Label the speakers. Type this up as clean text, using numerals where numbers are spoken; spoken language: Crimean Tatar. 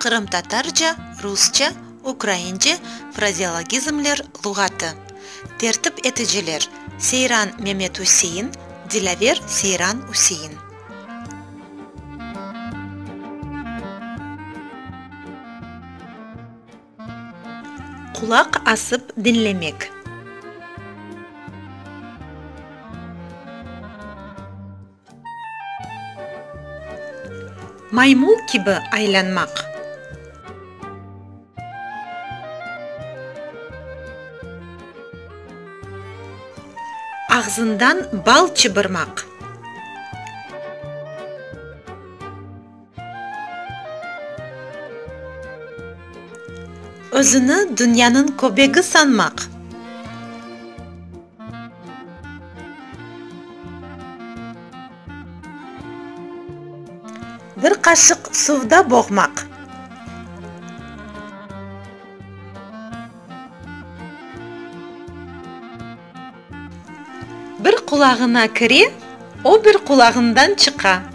Speaker 1: Qırımtatarca, rusça, ukraince frazeologizmler luğatı. Tertip eticiler, Seyran Memetusein, Dilâver Seyran Üsein. Qulaq asıp diñlemek. Maymul kibi aylanmaq. Ağzından bal çıbırmaq. Özüni dünyanıñ köbegi sanmaq. Bir qaşıq suvda boğmaq. Bir qulağına kire, o bir qulağından çıqa.